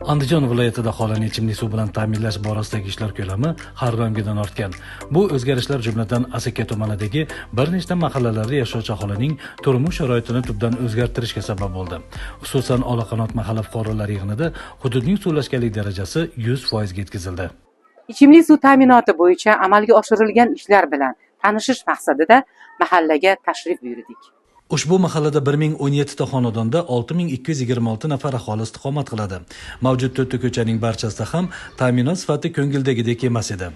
Andijon viloyatida aholini ichimlik suv bilan ta'minlash borasidagi ishlar ko'lami har doimgidan ortgan. Bu o'zgarishlar jumladan Asaka tumanidagi bir nechta mahallalarda yashovchi aholining turmush sharoitini tubdan o'zgartirishga sabab bo'ldi. Xususan, Olaqanot mahalla fuqarolar yig'inida hududning suvlashganlik darajasi 100% ga yetkazildi. Ichimlik suv ta'minoti bo'yicha amalga oshirilgan ishlar bilan tanishish maqsadida mahallaga tashrif buyurdik. Ushbu mahallada 1017 ta xonadonda 6226 nafar aholi istiqomat qiladi. Mavjud to'rtta ko'chaning barchasida ham ta'minot sifati ko'ngildagidek emas edi.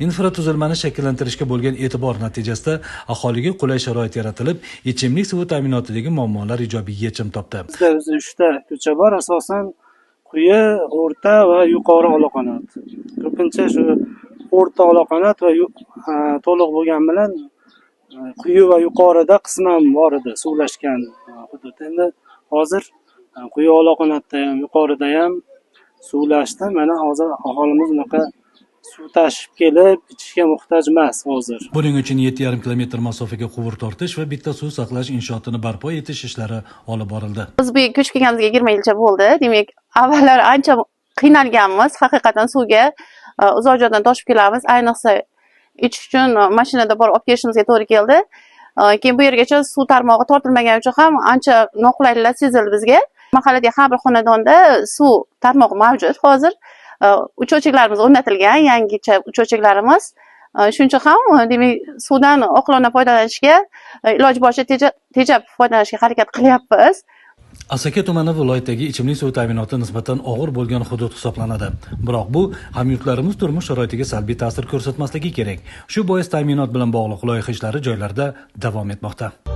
Infratuzilmani shakllantirishga bo'lgan e'tibor natijasida aholiga qulay sharoit yaratilib, ichimlik suvi ta'minotidagi muammolar ijobiy yechim topdi. Bizda o'zi uchta ko'cha bor, asosan quyi, o'rta va yuqori Olaqanot. Ko'pincha shu o'rta Olaqanot va to'liq bo'lgan bilan quyi va yuqorida qisman bor edi suvlashgan hudud. Endi hozir quyi Olaqanotda ham, yuqorida ham suvlashdi. Mana hozir aholimiz unaqa suv tashib kelib ichishga muhtoj emas hozir. Buning uchun 7,5 kilometr masofaga quvur tortish va bitta suv saqlash inshootini barpo etish ishlari olib borildi. Biz bu yerga ko'chib kelganimizga 20 yilcha bo'ldi. Demak, avvallari ancha qiynalganmiz. Haqiqatan suvga uzoq joydan toshib kelamiz. Ayniqsa ichish uchun mashinada borib olib kelishimizga to'g'ri keldi. Keyin bu yergacha suv tarmog'i tortilmagani uchun ham ancha noqulayliklar sezildi bizga. Mahalladagi har bir xonadonda suv tarmog'i mavjud hozir. Учётчик larimiz o'rnatilgan, yangicha учётчик larimiz. Shuning uchun ham demak, suvdan oqilona foydalanishga, iloji boricha tejab foydalanishga harakat qilyapmiz. Asaka tumani viloyatdagi ichimlik suvi ta'minoti nisbatan og'ir bo'lgan hudud hisoblanadi. Biroq bu hamyurtlarimiz turmush sharoitiga salbiy ta'sir ko'rsatmasligi kerak. Shu bois ta'minot bilan bog'liq loyiha ishlari joylarda davom etmoqda.